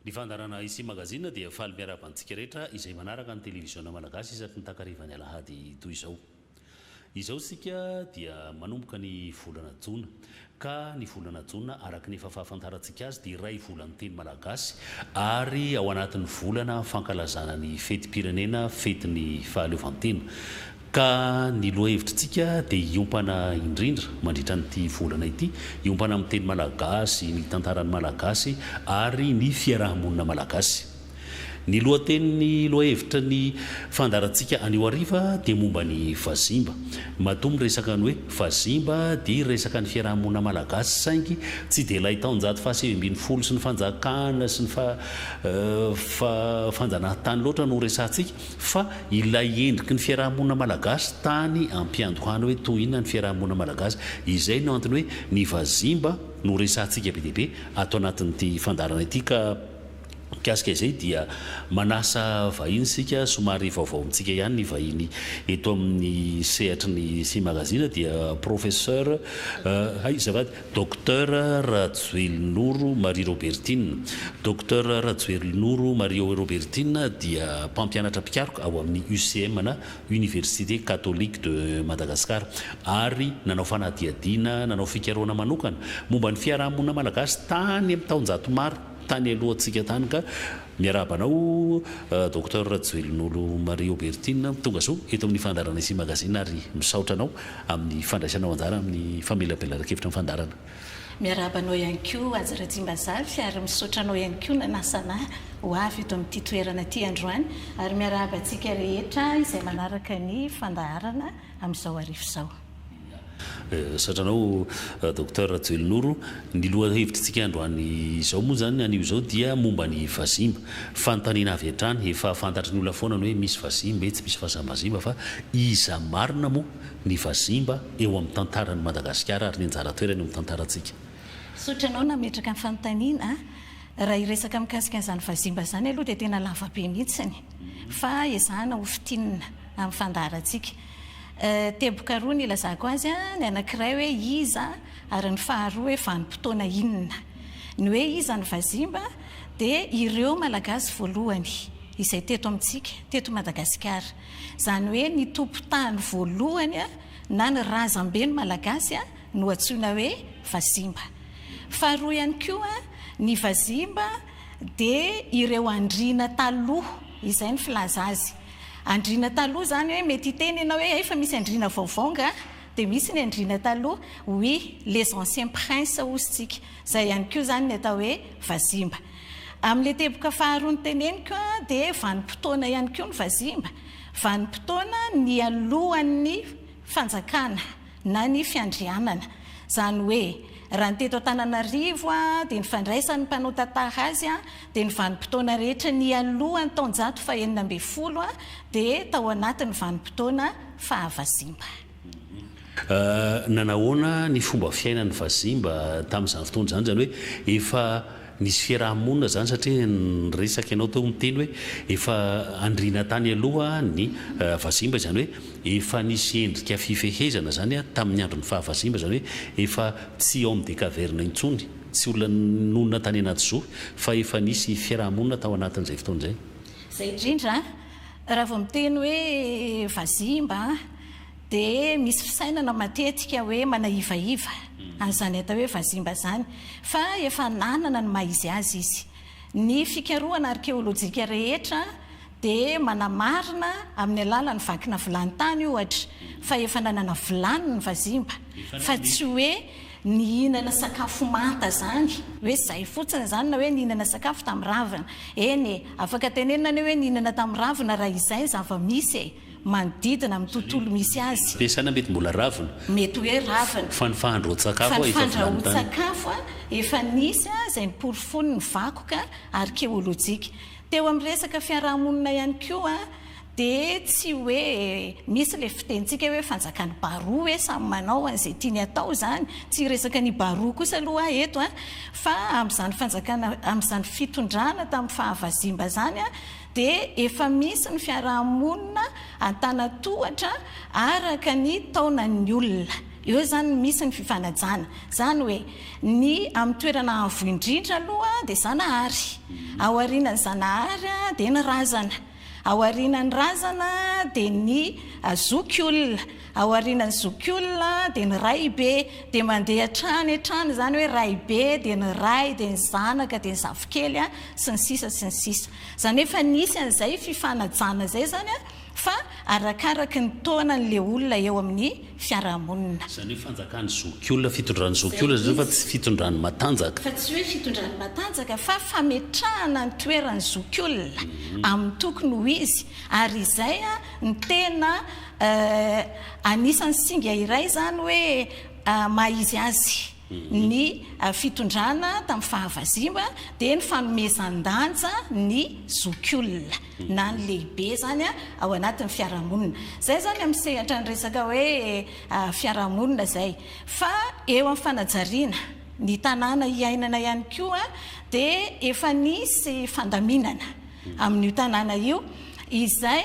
Ny fandaharana Ici Magazine dia faly miarahaba antsika rehetra izay manaraka ny televiziona malagasy isaky ny takarivan'ny alahady toy izao. Izao isika dia manomboka ny volana jona. Ka ny volana jona araka ny efa fahafantarantsika azy dia iray volan'ny teny malagasy ary ao anatin'ny volana fankalazana ny fetim-pirenena fetin'ny fahaleovantena. Ka ny lohahevitritsika dia hiompana indrindra mandritra an'ity volana ity, hiompana amin'ny teny malagasy, ny tantaran'ny Malagasy ary ny fiaraha-monina malagasy. Ny lohatenin'ny lohahevitra ny fandaharantsika anio hariva dia momba ny vazimba. Matoa miresaka ny hoe vazimba dia hiresaka ny fiaraha-monina malagasy saingy tsy dia ilay taonjato faha-19 sy ny fanjakana sy ny fanjanahantany loatra no resahantsika Fa ilay endriky ny fiaraha-monina malagasy tany am-piandohana hoe toy inona ny fiaraha-monina malagasy, izay no antony hoe ny vazimba no resahantsika be dia be ato anatin'ity fandaharana ity ka mikasika izay dia manasa vahiny isika, somary vaovao amintsika ihany ny vahiny eto amin'ny sehatry ny Sy Magazine dia Professeur, hay azafady, Docteur Rajoelinoro Marie Robertine. Docteur Rajoelinoro Marie Robertine dia mpampianatra mpikaroka ao amin'ny UCM na Université Catholique de Madagascar ary nanao fanadihadiana, nanao fikarohana manokana momba ny fiarahamonina malagasy tany amin'ny taonjato maro tany alohantsika tany ka miarahaba anao Docteur Rajoelinolo Marie Robertine tonga soa eto amin'ny fandaharana Ici Magazine ary misaotra anao amin'ny fandraisanao anjara amin'ny famelabelaran-kevitra ny fandaharana. Miarahaba anao ihany koa Haja Ratsimbazafy ary misaotra anao ihany koa nanasa anah ho avy eto amin'ity toerana ity androany ary miarahaba antsika rehetra izay manaraka ny fandaharana amin'izao hariva izao. Misaotra anao Docteur Rajoelinoro. Ny lohahevitritsika androany izao moa izany anio izao dia momba ny vazimba. Fanontaniana avy hatrany, efa fantatry ny olona foana ny hoe misy vazimba e, tsy misy vazambazimba fa iza marina moa ny vazimba eo amin'ny tantaran'i Madagasikara ary ny anjara toerany eo amin'ny tantarantsika? Misaotra anao nametraka ny fanontaniana. Raha hiresaka mikasika an'izany vazimba izany aloha dia tena lava be mihitsiny fa ezahana ho fintinina amin'ny fandaharantsika. Teboka roa ny ilazako azy, ny anankiray hoe iza ary ny faharoa hoe vanim-potoana inona. Ny hoe iza ny vazimba dia ireo Malagasy voalohany izay teto amintsika, teto Madagasikara. Izany hoe ny tompon-tany voalohany na ny razambe ny Malagasy no antsoina hoe vazimba. Faharoa ihany koa, ny vazimba dia ireo andriana taloha, izay ny filaza azy. Andriana taloha izany hoe mety hiteny ianao hoe efa misy andriana vaovao nga? Dia misy ny andriana taloha, oui, les anciens princes hozy tsika. Izay ihany koa izany ny atao hoe vazimba. Amin'ilay teboka faharoa noteneniko dia vanim-potoana ihany koa ny vazimba. Vanim-potoana nialohan'ny fanjakana na ny fiandrianana. Izany hoe raha ny teto Antananarivo dia ny fandraisan'ny mpanao tantara azy dia ny vanim-potoana rehetra nialohan'ny taonjato fahenina ambin'ny folo dia tao anatin'ny vanim-potoana fahavazimba. Nanahoana ny fomba fiainan'ny vazimba tamin'izany fotoana izany? Izany hoe efa nisy fiaraha-monina izany satria niresaka ianao teo niteny hoe efa andriana tany aloha ny vazimba, izany hoe efa nisy endrika fifehezana izany tamin'ny andron'ny fahavazimba, izany hoe efa tsy homme des cavernes intsony, tsy olona nonina tany anaty zohy fa efa nisy fiaraha-monina tao anatin'izay fotoana izay. Izay indrindra, raha vao miteny hoe vazimba dia misy fisainana matetika hoe manahivaiva an'izany atao hoe vazimba izany, fa efa nanana ny maha izy azy izy. Ny fikarohana arkeolojika rehetra dia manamarina amin'ny alalan'ny vakina vilany tany ohatra fa efa nanana vilany ny vazimba fa tsy hoe nihinana sakafo manta izany, hoe izay fotsiny izany na hoe nihinana sakafo tamin'ny ravina. Eny e, afaka tenenina anie hoe nihinana tamin'ny ravina raha izay ny zava-misy e, manodidina amin'ny tontolo misy azy. Ampiasana mety mbola ravina. Mety hoe ravina. Fa ny fahandroan-tsakafo efa vilany tany. Fa ny fandrahoan-tsakafo efa nisy izay noporofoin'ny vakoka arkeolojika. Teo amin'ny resaka fiarahamonina ihany koa dia tsy hoe misy ilay fitenintsika hoe fanjakan'i Baroa hoe samy manao an'izay tiany atao izany. Tsy hiresaka an'i Baroa kosa aloha aho eto fa amin'izany fanjakana, amin'izany fitondrana tamin'ny fahavazimba izany dia efa misy ny fiarahamonina antanatohatra araka ny taonan'ny olona. Eo izany no misy ny fifanajana. Izany hoe, ny amin'ny toerana avo indrindra aloha dia Zanahary. Aorianan'ny Zanahary dia ny razana. Aorianan'ny razana dia ny zokiolona. Aorianan'ny zokiolona dia ny raibe. Dia mandeha hatrany hatrany izany hoe raibe dia ny ray dia ny zanaka dia ny zafikely sy ny sisa sy ny sisa. Izany hoe efa nisy an'izay fifanajana izay izany fa arakaraky ny taonan'ilay olona eo amin'ny fiarahamonina. Izany hoe fanjakan'ny zokiolona, fitondran'ny zokiolona izany fa tsy fitondran'ny matanjaka. Fa tsy hoe fitondran'ny matanjaka fa fametrahana ny toeran'ny zokiolona amin'ny tokony ho izy ary izay no tena anisan'ny singa iray izany hoe maha izy azy ny fitondrana tamin'ny fahavazimba dia ny fanomezan-danja ny zokiolona na ny lehibe izany ao anatin'ny fiarahamonina. Izay izany amin'ny sehatra ny resaka hoe fiarahamonina izay. Fa eo amin'ny fanajariana ny tanàna iainana ihany koa dia efa nisy fandaminana amin'io tanàna io izay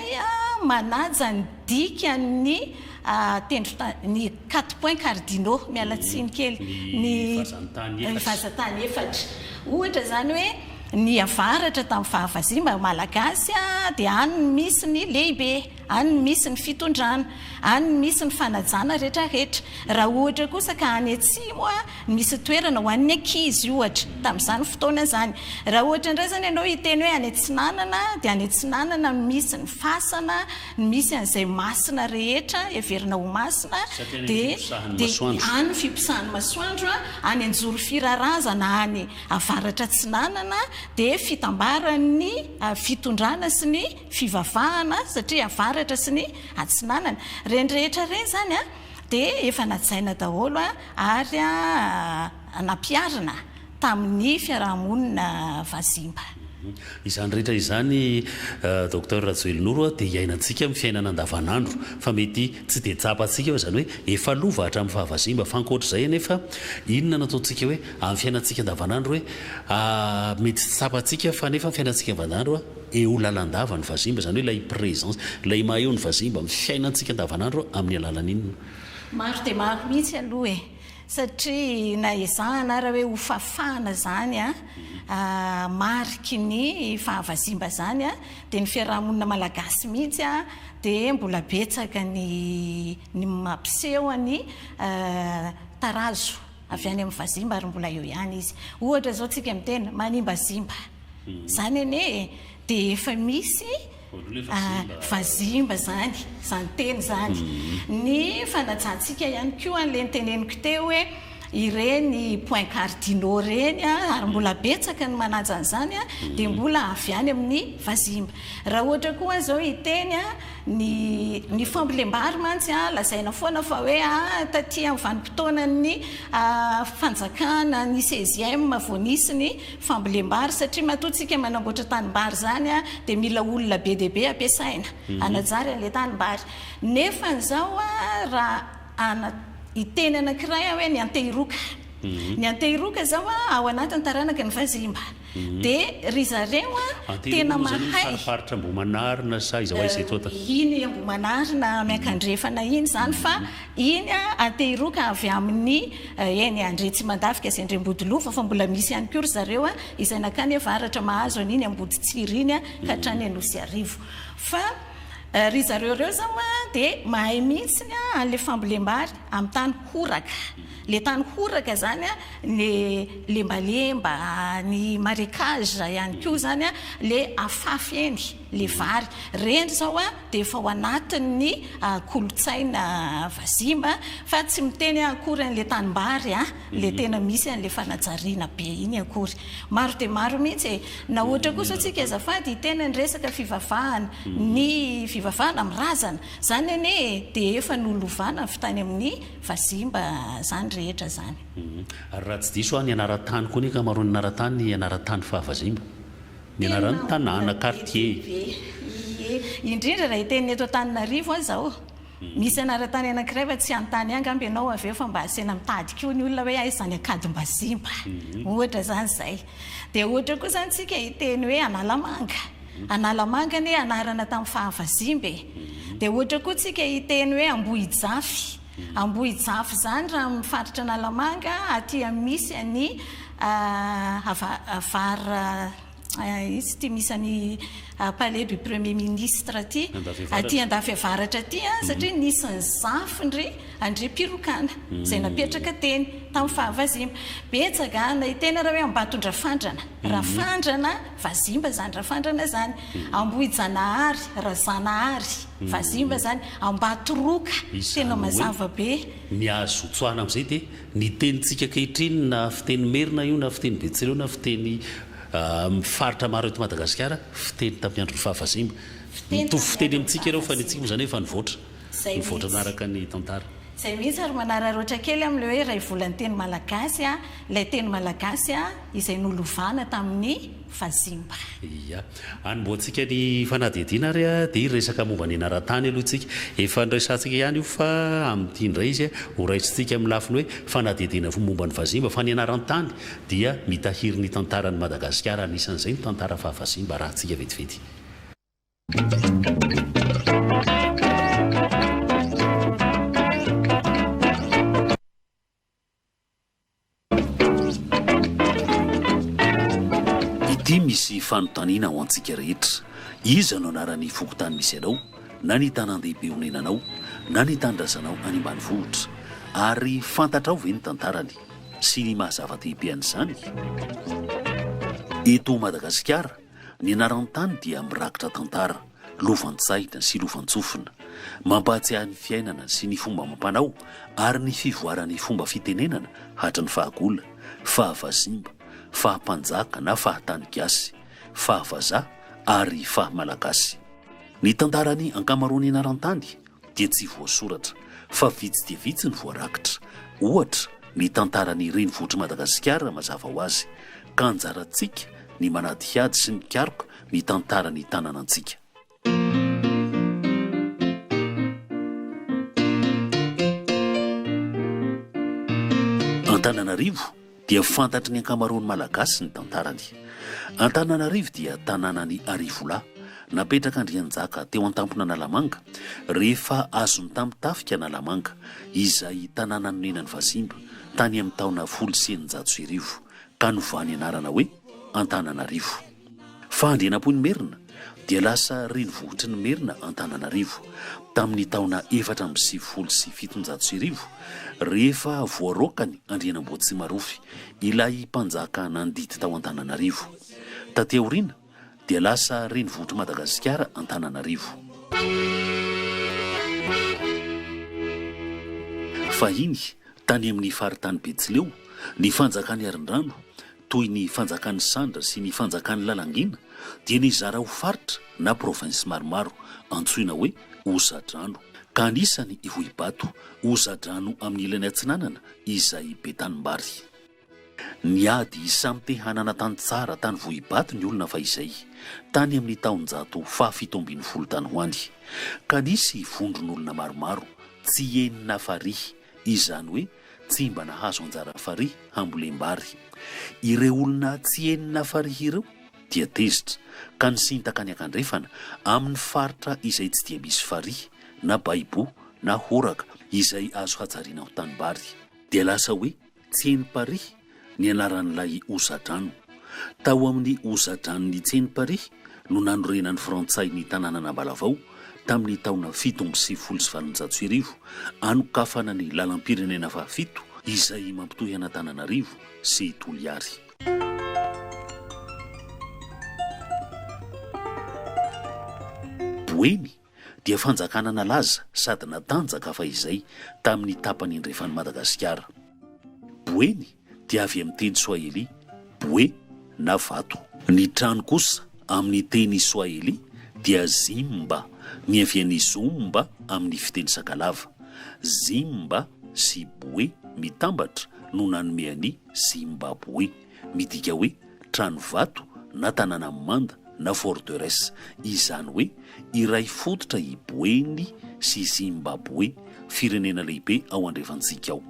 manaja ny dikan'ny tendron-tany, ny quatre points cardinaux, miala tsiny kely, ny vazan-tany efatra. Ohatra izany hoe ny avaratra tamin'ny fahavazimba malagasy dia any no misy ny lehibe. Any no misy ny fitondrana, any no misy ny fanajana retraretra. Raha ohatra kosa ka any atsimo misy toerana ho an'ny ankizy ohatra, tamin'izany fotoana izany. Raha ohatra indray izany ianao hiteny hoe any atsinanana dia any atsinanana no misy ny fasana, no misy an'izay masina rehetra heverina ho masina, dia dia any ny fiposahan'ny masoandro, any Anjoro Firarazana any avaratra atsinanana dia fitambaran'ny fitondrana sy ny fivavahana satria avaratra sy ny atsinanana. Ireny rehetra ireny izany dia efa najaina daholo ary nampiharina tamin'ny fiaraha-monina vazimba. Izany rehetra izany Docteur Rajoelinoro dia iainantsika amin'ny fiainana andavanandro fa mety tsy dia tsapantsika fa izany hoe efa lova hatramin'ny fahavazimba fa ankoatr'izay anefa inona no ataontsika hoe amin'ny fiainantsika andavanandro hoe mety tsy tsapantsika fa nefa ny fiainantsika andavanandro Eo lalandava ny vazimba, izany hoe ilay présence, ilay maha eo ny vazimba amin'ny fiainantsika andavanandro amin'ny alalan'inona? Maro dia maro mihitsy aloha e! Satria na ezahana ara hoe ho fafana izany an, mariky ny fahavazimba izany an, dia ny fiaraha-monina malagasy mihitsy an, dia mbola betsaka ny ny mampiseho ny tarazo avy any amin'ny vazimba ary mbola eo ihany izy. Ohatra izao tsika miteny manimbazimba. Zany anie e! Dia efa misy vazimba zany, zany teny zany. Ny fanajantsika ihany koa an'ilay noteneniko teo hoe ireny points cardinaux ireny ary mbola betsaka ny manaja an'izany dia mbola avy any amin'ny vazimba. Raha ohatra koa aho izao hiteny Ny ny fambolem-bary mantsy an, lazaina foana fa hoe ah taty amin'ny vanim-potoanan'ny fanjakana ny seizième vao nisy ny fambolem-bary satria matoa tsika manamboatra tanimbary izany an dia mila olona be dia be ampiasaina hanajary an'ilay tanimbary. Nefa izao an raha ana hiteny anankiray aho hoe ny Antehiroka. Ny Antehiroka izao an ao anatin'ny taranaky ny Vazimba. Dia ry zareo an, tena mahay. Fariparitra Ambohimanarina sa iza ho aiza eto ata? Iny Ambohimanarina miankandrefana iny izany fa iny an Antehiroka avy amin'ny eny Andritsimandafika sy Andriambodilova fa mbola misy ihany koa ry zareo an izay nankany avaratra mahazo an'iny Amboditsiry iny an ka hatrany Anosiarivo. Fa ry zareo ireo izao an dia mahay mihitsy an'ilay fambolem-bary amin'ny tany horaka. Ilay tany horaka izany an, ny lembalemba, ny marécage ihany koa izany an, ilay afafy eny, ilay vary. Ireny izao an dia efa ao anatin'ny kolontsaina vazimba fa tsy miteny aho akory an'ilay tanimbary an, ilay tena misy an'ilay fanajariana be iny akory. Maro dia maro mihitsy e. Na ohatra koa izao tsika azafady hiteny ny resaka fivavahana, ny fivavahana amin'ny razana. Izany anie e, dia efa nolovana avy tany amin'ny vazimba izany rehetra izany. Ary raha tsy diso aho, ny anaran-tany koa ny ankamaroan'ny anaran-tany ny anaran-tany fahavazimba. Ny anaran'ny tanàna, quartier. Ie, indrindra raha hiteny ny eto Antananarivo aho izao. Misy anaran-tany anankiray fa tsy hanontany ahy angamba ianao avy eo fa mba asiana mitady koa ny olona hoe aiza izany Ankadimbazimba. Ohatra izany izay. Dia ohatra koa izany tsika hiteny hoe Analamanga. Analamanga anie anarana tamin'ny fahavazimba e. Dia ohatra koa tsika hiteny hoe Ambohijafy. Ambohijafy izany raha amin'ny faritra Analamanga aty amin'ny misy an'i avar izy ity misy an'i palais du premier ministre aty aty andafy avaratra aty satria nisy ny zafin-dry Andriampirokana izay napetraka teny tamin'ny fahavazimba. Betsaka na hiteny ary hoe Ambatondrafandrana, Rafandrana, vazimba izany Rafandrana izany, Ambohijanahary, Razanahary, vazimba izany, Ambatoroka, tena mazava be. Ny azo tsoahina amin'izay dia ny tenintsika ankehitriny na fiteny merina io na fiteny betsileo na fiteny amin'ny faritra maro eto Madagasikara, fiteny tamin'ny andron'ny fahavazimba. Mitovy fiteny amintsika ireo fa ny antsika moa izany efa nivoatra. Zay Mivoatra mihitsy. naraka ny tantara. Zay mihitsy ary manararaotra kely amin'ilay hoe iray volan'ny teny malagasy a, ilay teny malagasy a, izay nolovana tamin'ny vazimba. Ia. Anombohantsika ny fanadihadiana ary a, dia hiresaka momba ny anaran-tany aloha isika. Efa noresahantsika ihany io fa amin'ity indray izy a, ho raisintsika amin'ny lafiny hoe fanadihadiana momba ny vazimba fa ny anaran-tany dia mitahiry ny tantaran'i Madagasikara, anisan'izay ny tantara fahavazimba arahantsika vetivety. Ity misy fanontaniana ho antsika rehetra, Iza no anaran'ny fokontany misy anao, na ny tanàn-dehibe onenanao, na ny tanindrazanao any ambanivohitra? Ary fantatrao ve ny tantarany sy ny maha zava-dehibe an'izany? Eto Madagasikara, Ny anaran-tany dia mirakitra tantara, lovantsahina sy lovantsofina, mampahatsiahy ny fiainana sy ny fomba amam-panao ary ny fivoaran'ny fomba fitenenana hatry ny fahagola, fahavazimba, faha-mpanjaka na faha-tany gasy, faha-vazaha ary faha-malagasy. Ny tantaran'ny ankamaroan'ny anaran-tany dia tsy voasoratra fa vitsy dia vitsy ny voarakitra, ohatra ny tantaran'ny renivohitr'i Madagasikara mazava ho azy, ka anjarantsika ny manadihady sy mikaroka ny tantaran'ny tanànantsika. Antananarivo dia fantatry ny ankamaroan'ny Malagasy ny tantarany. Antananarivo dia tanànan'i Arivolahy, napetrak'Andrianjaka teo an-tampon'Analamanga, rehefa azony tamin'ny tafika Analamanga, izay tanàna nonenan'ny Vazimba, tany amin'ny taona 1610, ka novany anarana hoe Antananarivo. Fa Andrianampoinimerina dia lasa renivohitry ny Merina Antananarivo tamin'ny taona 1794 rehefa voaroakany Andrianamboatsimarofy ilay mpanjaka nandidy tao Antananarivo. Taty aoriana dia lasa renivohitr'i Madagasikara Antananarivo. Fahiny, tany amin'ny faritany Betsileo, ny fanjakan'i Arindrano toy ny fanjakan'i Sandra sy ny fanjakan'i Lalangina dia nizara ho faritra na province maromaro antsoina hoe Ozadrano, ka anisany i Vohibato, Ozadrano amin'ny ilany atsinanana izay be tanimbary. Niady samy te hanana tany tsara tany Vohibato ny olona fahizay, tany amin'ny taonjato faha-17 tany ho any, ka nisy vondron'olona maromaro tsy enina farihy, izany hoe tsy mba nahazo anjara farihy hambolem-bary. Ireo olona tsy enina farihy ireo dia tezitra ka nisintaka niankandrefana amin'ny faritra izay tsy dia misy farihy na baibo na horaka izay azo hajariana ho tanimbary. Dia lasa hoe Tsenimparihy ny anaran'ilay hoza-drano. Tao amin'ny hoza-dranon'i Tsenimparihy no nanorenan'ny Frantsay ny tanànan'Ambalavao tamin'ny taona 1897, anokafana ny lalam-pirenena fahafito izay mampitohy an'Antananarivo sy Toliary. Boeny dia fanjakana nalaza sady natanjaka fahizay tamin'ny tapany andrefan'i Madagasikara. Boeny dia avy amin'ny teny soahili bwe na vato. Ny trano kosa amin'ny teny soahili dia zimba, niavian'ny zomba amin'ny fiteny sakalava. Zimba sy bwe mitambatra no nanome an'i Zimbabwe, midika hoe trano vato na tanàna mimanda na forteresse, izany hoe iray fototra i Boeny sy Zimbaboe, firenena lehibe ao andrefantsika ao.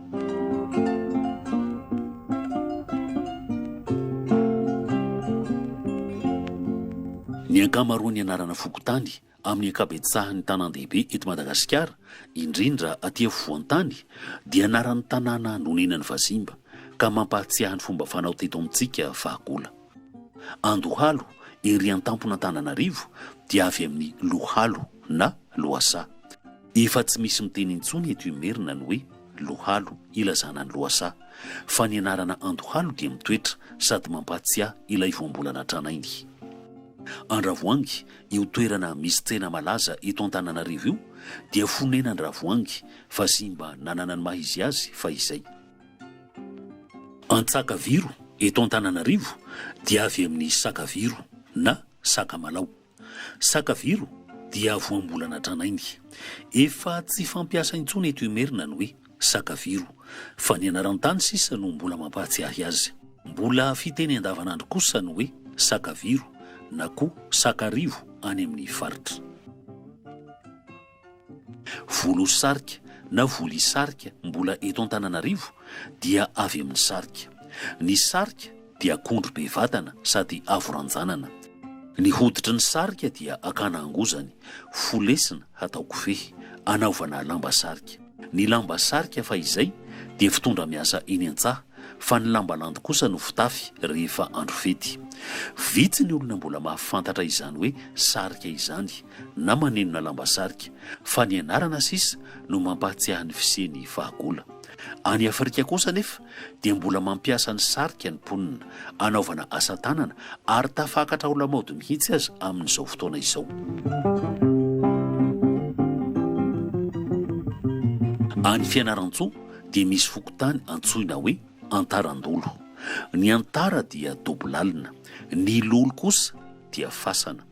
Ny ankamaroan'ny anarana fokontany. Amin'ny ankabetsahan'ny tanàn-dehibe eto Madagasikara, indrindra aty afovoan-tany, dia anaran'ny tanàna nonenan'ny vazimba, ka mampahatsiahy ny fomba fanao teto amintsika fahagola. Andohalo, ery an-tampon'Antananarivo, dia avy amin'ny lohalo na lohasaha. Efa tsy misy miteny intsony eto Imerina ny hoe lohalo ilazana ny lohasaha, fa ny anarana Andohalo dia mitoetra sady mampahatsiahy ilay voambolana tranainy. Andravoahangy, io toerana misy tsena malaza eto Antananarivo io dia fonenan-dRavoahangy fa simba nanana ny maha izy azy fahizay. Antsakaviro eto Antananarivo dia avy amin'ny sakaviro na sakamalao. Sakaviro dia voambolana tranainy. Efa tsy fampiasa intsony eto Imerina ny hoe sakaviro fa ny anaran-tany sisa no mbola mampahatsiahy azy. Mbola fiteny andavanandro kosa ny hoe sakaviro na koa sakarivo any amin'ny faritra. Volosarika na volisarika mbola eto Antananarivo dia avy amin'ny sarika. Ny sarika dia akondro be vatana sady avo ranjanana. Ny hoditry ny sarika dia akana angozany, folesina hatao kofehy, anaovana lamba sarika. Ny lamba sarika fahizay dia fitondra miasa eny an-tsaha fa ny lamba landy kosa no fitafy rehefa andro fety. Vitsy ny olona mbola mahafantatra izany hoe sarika izany na manenona lamba sarika fa ny anarana sisa no mampahatsiahy ny fisian'ny fahagola. Any Afrika kosa anefa dia mbola mampiasa ny sarika ny mponina, anaovana asa tanana ary tafakatra ho lamaody mihitsy aza amin'izao fotoana izao. Any Fianarantsoa dia misy fokontany antsoina hoe Antarandolo. Ny antara dia dobo lalina, ny lolo kosa dia fasana.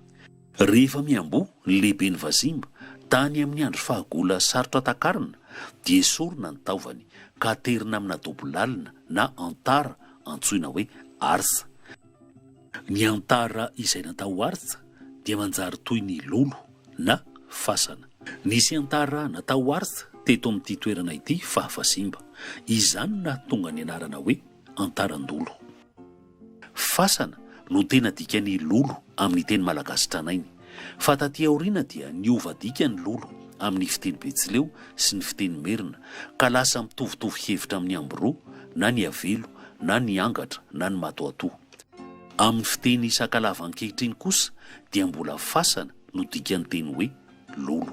Rehefa miamboho ny lehiben'ny vazimba, tany amin'ny andro fahagola sarotra takarina, dia esorina ny taovany, ka aterina amina dobo lalina na antara antsoina hoe arsa. Ny antara izay natao ho arsa dia manjary toy ny lolo na fasana. Nisy antara natao ho arsa teto amin'ity toerana ity faha vazimba. Izany no nahatonga ny anarana hoe Antarandolo. Fasana no tena dikan'ny lolo amin'ny teny malagasy tranainy. Fa taty aoriana dia niova dika ny lolo amin'ny fiteny betsileo sy ny fiteny merina ka lasa mitovitovy hevitra amin'ny ambiroa na ny avelo na ny angatra na ny matoatoa. Amin'ny fiteny sakalava ankehitriny kosa dia mbola fasana no dikan'ny teny hoe lolo.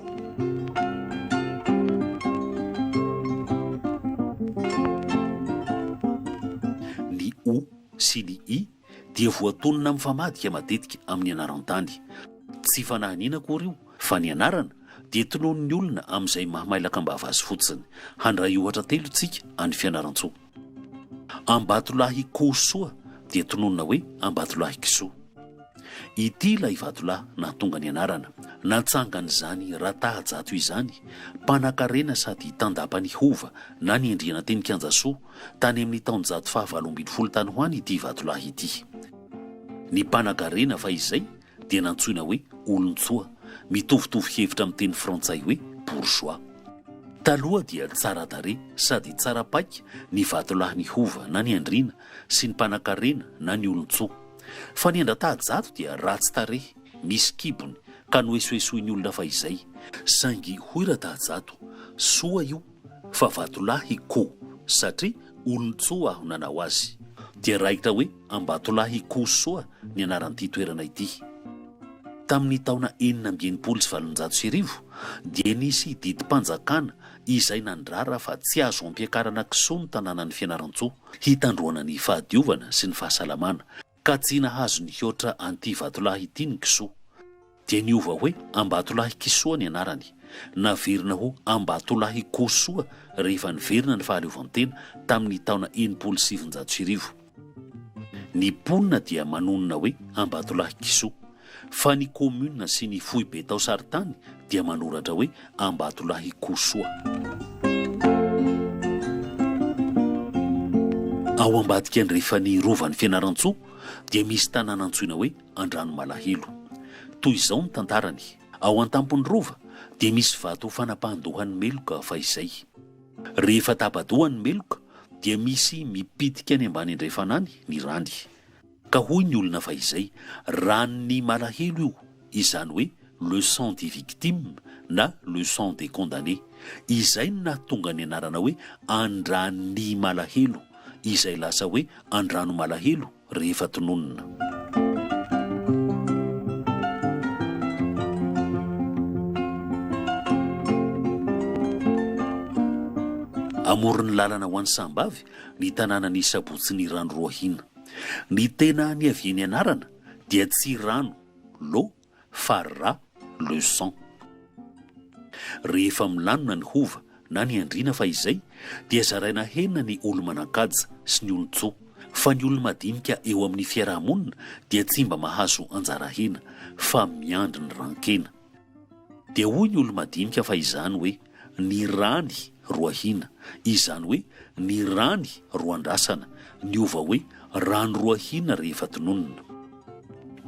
Ny o sy ny i dia voatonona mifamadika matetika amin'ny anaran-tany. Tsy fanahiniana akory io fa ny anarana dia tononin'ny olona amin'izay maha mailaka am-bava azy fotsiny. Handray ohatra telo tsika any Fianarantsoa. Ambatolahy Kosoa dia tononina hoe Ambatolahy Kisoa. Ity ilay vatolahy nahatonga ny anarana. Natsangan'izany Ratahajato izany, mpanankarena sady tandapan'i Hova na ny Andriana teny Kianjasoa, tany amin'ny taonjato faha-18 tany ho any ity vatolahy ity. Ny mpanankarena fahizay dia nantsoina hoe olon-tsoa, mitovitovy hevitra amin'ny teny frantsay hoe bourgeois. Taloha dia tsara tarehy sady tsara paika ny vatolahy ny hova na ny andriana sy ny mpanankarena na ny olon-tsoa. Fa ny an-dRatahajato dia ratsy tarehy, misy kibony, ka noesoesoin'ny olona fahizay. Saingy hoy Ratahajato, soa io fa vatolahy ko satria olon-tsoa aho nanao azy. Dia raikitra hoe Ambatolahy Kosoa ny anaran'ity toerana ity. Tamin'ny taona 1866 dia nisy didim-panjakana izay nandrara fa tsy azo ampiakarana kisoa ny tanànan'i Fianarantsoa hitandroana ny fahadiovana sy ny fahasalamana ka tsy nahazo nihoatra an'ity vatolahy ity ny kisoa. Dia niova hoe Ambatolahy Kisoa ny anarany. Naverina ho Ambatolahy Kosoa rehefa niverina ny fahaleovantena tamin'ny taona 1960. Ny mponina dia manonona hoe Ambatolahy Kisoa. Fa ny commune sy ny foibe tao Saritany dia manoratra hoe Ambatolahy Kosoa. Ao ambadika andrefan'ny Rovan'i Fianarantsoa dia misy tanàna antsoina hoe Andranomalahelo. Toy izao ny tantarany, Ao an-tampon'ny rova dia misy vato fanapahan-dohan'ny meloka fahizay. Rehefa tapa-doha ny meloka dia misy mipitika any ambany andrefana any ny rany. Ka hoy ny olona fahizay, ran'ny malahelo io, izany hoe le sang des victimes na le sang des condamnés. Izay no nahatonga ny anarana hoe Andranimalahelo izay lasa hoe Andranomalahelo rehefa tononina. Amoron'ny lalana ho any Sahambavy ny tanànan'i Sabotsy ny Ranoroahina. Ny tena niavian'ny anarana dia tsy rano, l'eau, fa ra, le sang. Rehefa milanona ny hova na ny andriana fahizay dia zaraina hena ny olo-manan-kaja sy ny olon-tsoa, fa ny olo-madinika eo amin'ny fiaraha-monina dia tsy mba mahazo anjara hena fa miandry ny ran-kena. Dia hoy ny olo-madinika fahizany hoe ny rany roahina, izany hoe ny rany roandrasana, niova hoe rano roahina rehefa tononina.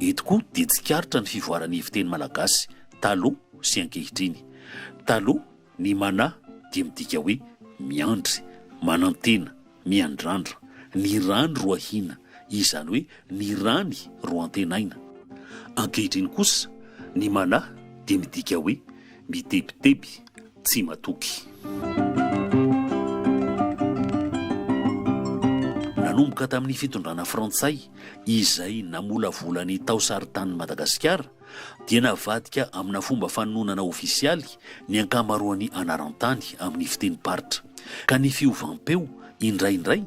Eto koa dia tsikaritra ny fivoaran'ny fiteny malagasy taloha sy ankehitriny. Taloha ny manahy dia midika hoe miandry, manantena, miandrandra. Ny rany roahina, izany hoe ny rany ro antenaina. Ankehitriny kosa, ny manahy dia midika hoe mitebiteby, tsy matoky. Nanomboka tamin'ny fitondrana frantsay izay namolavola ny taosaritanin'i Madagasikara dia navadika amina fomba fanononana ofisialy ny ankamaroan'ny anaran-tany amin'ny fitenim-paritra, ka ny fiovam-peo indraindray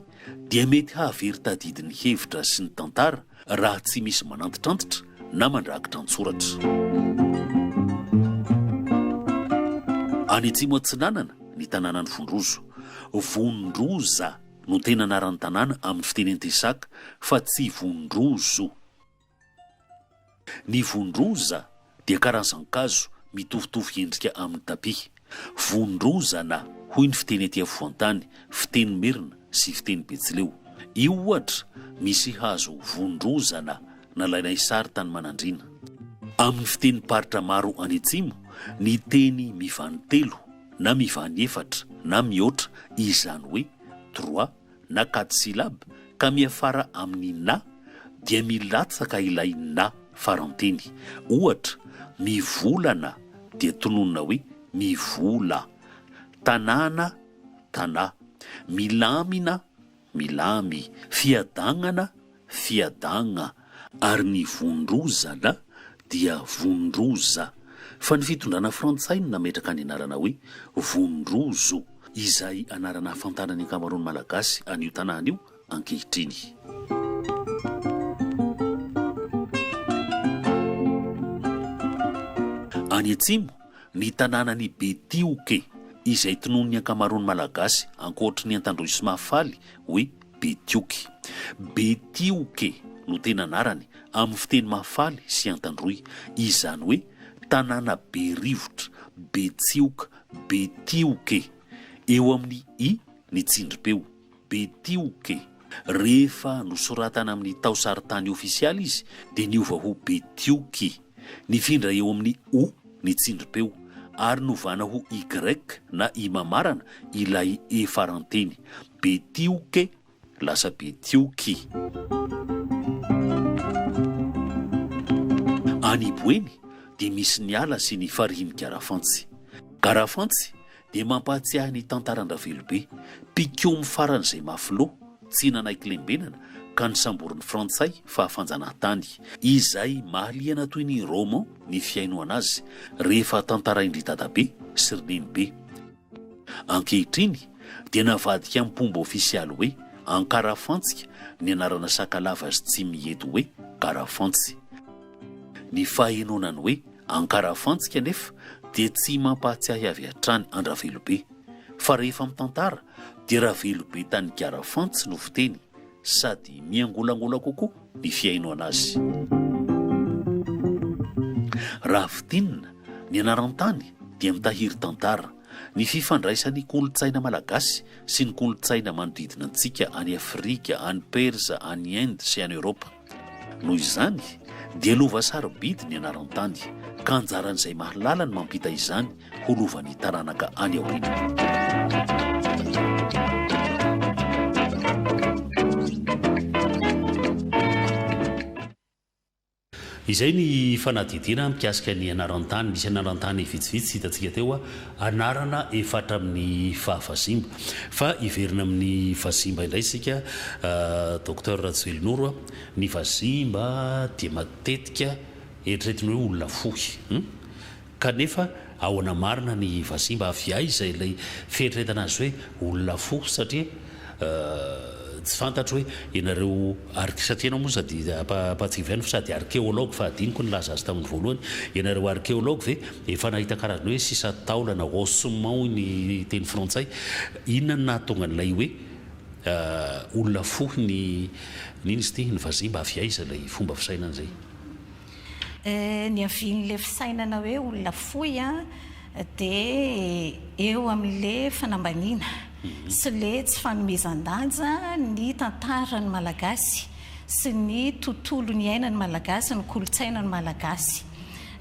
dia mety hahavery tadidy ny hevitra sy ny tantara raha tsy misy manantitrantitra na mandrakitra an-tsoratra. Any atsimo atsinanana ny tanànan'i Vondrozo. Vondroza no tena anaran'ny tanàna amin'ny fiteny antisaka fa tsy Vondrozo. Ny vondroza dia karazan-kazo mitovitovy endrika amin'ny tapia. Vondrozana hoy ny fiteny aty afovoan-tany, fiteny merina sy fiteny betsileo. Io ohatra misy hazo vondrozana nalainay sary tany Manandriana. Amin'ny fitenim-paritra maro any atsimo, ny teny mivany telo na mivany efatra na mihoatra, izany hoe trois na quatre syllabes ka miafara amin'ny na dia milatsaka ilay na faranteny. Ohatra, mivolana dia tononina hoe mivola, tanàna, tanà, milamina, milamy, fiadagnana, fiadagna, ary ny vondrozana dia vondroza, fa ny fitondrana frantsay no nametraka ny anarana hoe Vondrozo, izay anarana ahafantaran'ny ankamaroan'ny Malagasy an'io tanàna io ankehitriny. Any atsimo, ny tanànan'i Betioky, izay tononin'ny ankamaroan'ny Malagasy ankoatry ny Antandroy sy Mahafaly hoe Betioky. Betioke no tena anarany amin'ny fiteny Mahafaly sy Antandroy, izany hoe tanàna be rivotra, be tsioka, be tioke. Eo amin'ny i ny tsindrim-peo, Betioke. Rehefa nosoratana amin'ny taosarintany ofisialy izy dia niova ho Betioky. Nifindra eo amin'ny o ny tsindrim-peo ary novana ho y na i mamarana ilay e faranteny. Betioke lasa Betioky. Any Boeny dia misy ny ala sy ny farihin'i Garafantsy. Garafantsy dia mampahatsiahy ny tantaran-dRavelobe, mpikomy faran'izay mafy loha, tsy nanaiky lembenana ka nosamborin'ny Frantsay fahafanjanahantany, izay mahaliana toy ny roman ny fihainoana azy rehefa tantarain-dry dadabe sy ry nenibe. Ankehitriny dia navadika amim-pomba ofisialy hoe Ankarafantsika ny anarana Sakalava sy Tsimihety hoe Garafantsy. Ny fahenoana ny hoe Ankarafantsika anefa dia tsy mampahatsiahy avy hatrany an-dRavelobe, fa rehefa mitantara dia Ravelobe tany Garafantsy no fiteny sady miangolangola kokoa ny fihainoana azy. Raha fintinina, ny anaran-tany dia mitahiry tantara, ny fifandraisan'ny kolontsaina malagasy sy ny kolontsaina manodidina antsika any Afrika, any Persa, any Inde sy any Eoropa. Noho izany, dia lova sarobidy ny anaran-tany, ka anjaran'izay mahalala ny mampita izany ho lovan'ny taranaka any aoriana. Izay ny fanadihadiana mikasika ny anaran-tany. Nisy anaran-tany vitsivitsy hitantsika teo, anarana efa hatramin'ny faha vazimba. Fa hiverina amin'ny vazimba indray isika Docteur Rajoelinoro a. Ny vazimba dia matetika eritreretina hoe olona fohy. Kanefa ahoana marina ny vazimba avy aiza ilay fieritreretana azy hoe olona fo satria tsy fantatro hoe ianareo ark satria ianao moa sady ampahatsiahivo ihany fa sady arkeologue fa adinoko nilaza azy tamin'ny voalohany ianareo arkeologue ve efa nahita karazana hoe sisa taolana ossement hoy ny teny frantsay inona no nahatonga an'ilay hoe olona fo ny inona izy ity ny vazimba avy aiza ilay fomba fisainana izay. Niavian'ilay fisainana hoe olona fohy dia eo amin'ilay fanambaniana sy ilay tsy fanomezan-danja ny tantaran'ny Malagasy sy ny tontolo niainan'ny Malagasy, ny kolontsainan'ny Malagasy.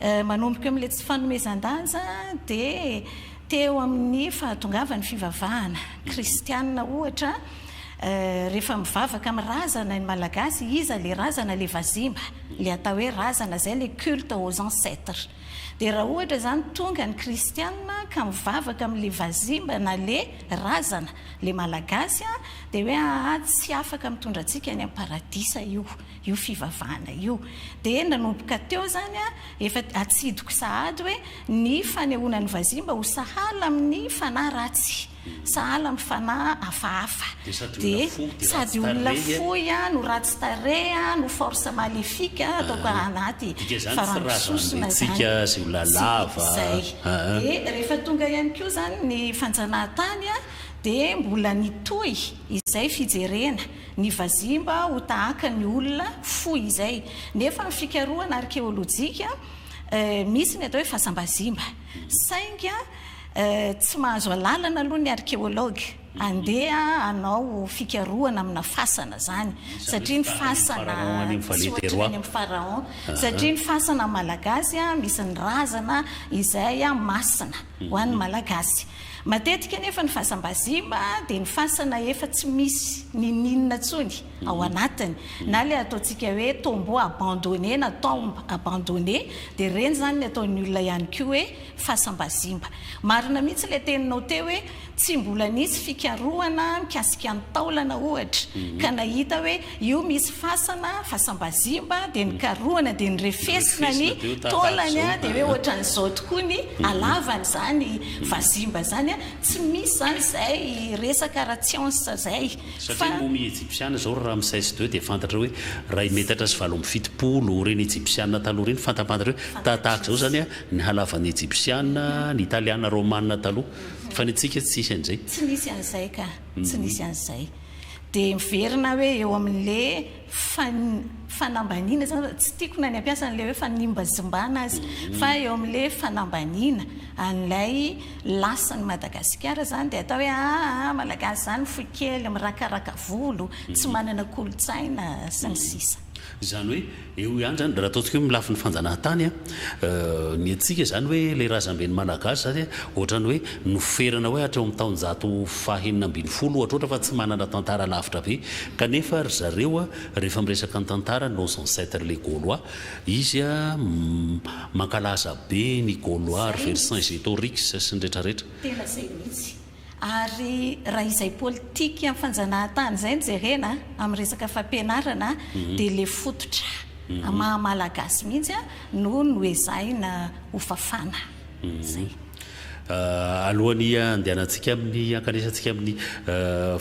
Manomboka eo amin'ilay tsy fanomezan-danja dia teo amin'ny fahatongavan'ny fivavahana kristianina ohatra, Rehefa mivavaka amin'ny razana ny Malagasy, iza le razana? Le vazimba, le atao hoe razana, zay le culte aux ancêtres. Dia raha ohatra izany tonga ny kristianina ka mivavaka amin'le vazimba na le razana, le Malagasy, dia hoe aa tsy afaka mitondra antsika any amin'ny paradisa io, io fivavahana io. Dia nanomboka teo izany efa atsidiko sahady hoe ny fanehoana ny vazimba ho sahala amin'ny fanahy ratsy. Sahala amin'ny fanahy hafahafa. Dia sady olona fohy no ratsy tarehy no force maléfique ataoko anaty faran'ny sosona izany. Tsy izay. Dia rehefa tonga ihany koa izany ny fanjanahantany dia mbola nitohy izay fijerena ny vazimba ho tahaka ny olona fohy izay. Nefa ny fikarohana arkeolojika misy ny atao hoe fasam-bazimba. Saingy Tsy mahazo alalana aloha ny archéologue handeha hanao fikarohana amina fasana zany satria ny fasana tsy ohatry ny any amin'ny pharaon satria ny fasana malagasy misy ny razana izay masina ho an'ny malagasy. Matetika anefa ny fasam-bazimba dia ny fasana efa tsy misy niniana intsony ao anatiny na ilay ataontsika hoe tombeau abandonné na tombe abandonnée dia ireny izany ny ataon'ny olona ihany koa hoe fasam-bazimba. Marina mihitsy ilay teninao teo hoe tsy mbola nisy fikarohana mikasika ny taolana ohatra ka nahita hoe io misy fasana, fasam-bazimba, dia nikarohana dia nirefesina ny taolany dia hoe ohatran'izao tokoa ny halavany izany vazimba izany. Tsy misy izany izay resaka ara-tsiansa izay fa. Satria ny momie ejipsiana izao ry Ramsès ii dia fantatra hoe iray metatra sy 78, ireny ejipsiana taloha ireny fantapantatra hoe tahaka izao izany ny halavan'ny ejipsiana, ny italiana romana taloha. Fa ny antsika tsy nisy an'izay. Tsy nisy an'izay ka, tsy nisy an'izay. Dia miverina hoe eo amin'le fanambaniana izany, tsy tiako na ny hampiasa an'ilay hoe fanimbazimbana aza, fa eo amin'ilay fanambaniana an'ilay lasan'i Madagasikara izany dia atao hoe aa Malagasy izany fohy kely, mirakaraka volo, tsy manana kolontsaina sy ny sisa. Izany hoe eo ihany izany, raha ataontsika hoe amin'ny lafiny fanjanahantany, ny antsika izany hoe ilay razamben'ny Malagasy izany ohatran'ny hoe noferana hoe hatreo amin'ny taonjato faha-16 ohatra ohatra fa tsy manana tantara lavitra be, kanefa ry zareo rehefa miresaka ny tantara nos ancêtres les Gaulois, izy mankalaza be ny Gaulois ry Vercingétorix sy ny retraretra. Tena izay mihitsy. Ary raha izay politika fanjanahantany izay no jerena amin'ny resaka fampianarana dia ilay fototra maha malagasy mihitsy no noezahina hofafana. Izay. Alohan'ny handehanantsika amin'ny hankanesantsika amin'ny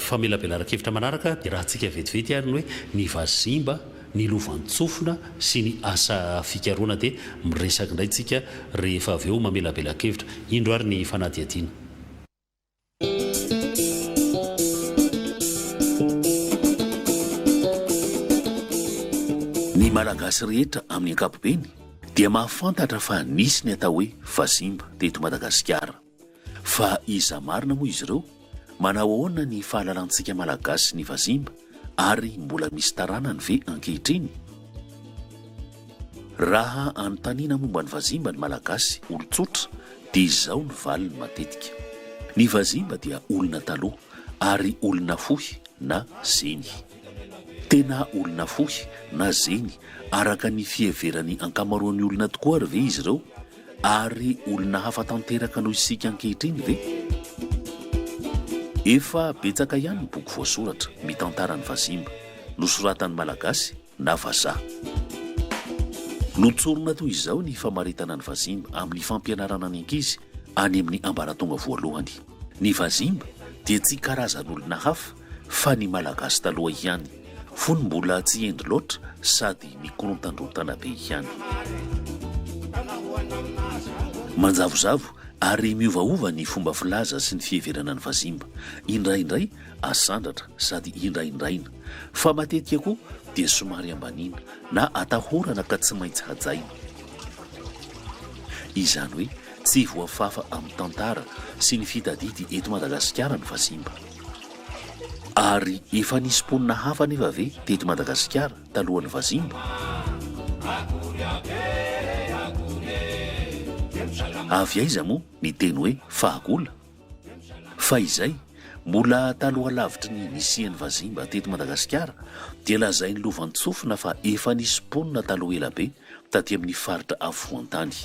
famelabelaran-kevitra manaraka dia rahantsika vetivety ary ny hoe ny vazimba, ny lovantsofina sy ny asa fikarohana dia miresaka indray tsika rehefa avy eo mamelabela-kevitra. Indro ary ny fanadihadiana. Ny Malagasy rehetra amin'ny ankapobeny dia mahafantatra fa nisy ny atao hoe vazimba teto Madagasikara. Fa iza marina moa izy ireo? Manao ahoana ny fahalalantsika Malagasy ny vazimba ary mbola misy taranany ve ankehitriny? Raha anontaniana momba ny vazimba ny Malagasy olon-tsotra dia izao ny valiny matetika. Ny vazimba dia olona taloha ary olona fohy na zeny. Tena olona fohy na zeny araka ny fiheveran'ny ankamaroan'ny olona tokoa ary ve izy ireo? Ary olona hafa tanteraka noho isika ankehitriny ve? Efa betsaka ihany ny boky voasoratra mitantara ny vazimba, nosoratan'ny Malagasy na vazaha. Notsorina toy izao ny famaritana ny vazimba amin'ny fampianarana ny ankizy any amin'ny ambaratonga voalohany. Ny vazimba dia tsy karazan'olona hafa fa ny Malagasy taloha ihany, fony mbola tsy hendry loatra sady nikorontandrontana be ihany. Manjavozavo ary miovaova ny fomba filaza sy ny fiheverana ny vazimba, indraindray asandratra sady indraindraina, fa matetika koa dia somary ambaniana na atahorana ka tsy maintsy hajaina. Izany hoe tsy voafafa amin'ny tantara sy ny fitadidy eto Madagasikara ny vazimba. Ary efa nisy mponina hafa anefa ve teto Madagasikara talohan'ny vazimba? Avy aiza moa ny teny hoe fahagola? Fahizay, mbola taloha lavitry ny nisian'ny vazimba teto Madagasikara dia lazain'ny lovantsofina fa efa nisy mponina taloha elabe taty amin'ny faritra afovoan-tany.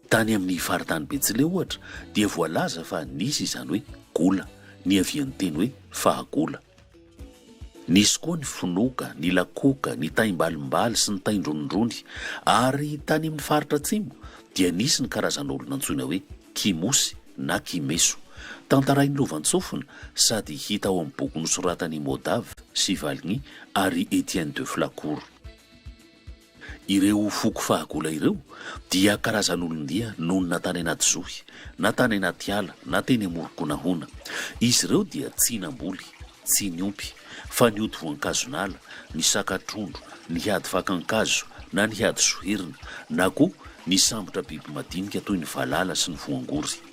Tany amin'ny faritany Betsileo ohatra dia voalaza fa nisy izany hoe gola, niavian'ny teny hoe fahagola. Nisy koa ny fonoka, ny lakoka, ny taimbalimbaly sy ny taindronindrony. Ary tany amin'ny faritra atsimo dia nisy ny karazan'olona antsoina hoe kimosy na kimeso. Tantarain'ny lovantsofina sady hita ao amin'ny boky nosoratan'i Modave sy Valigny ary Etienne de Flacourt. Ireo foko fahagola ireo dia karazan'olon-dia nonina tany anaty zohy, na tany anaty ala, na teny amoron-konahona. Izy ireo dia tsy namboly, tsy niompy, fa nioty voankazon'ala, nisaka trondro, nihady fakan-kazo na nihady soherina, na koa nisambotra biby madinika toy ny valala sy ny voangory.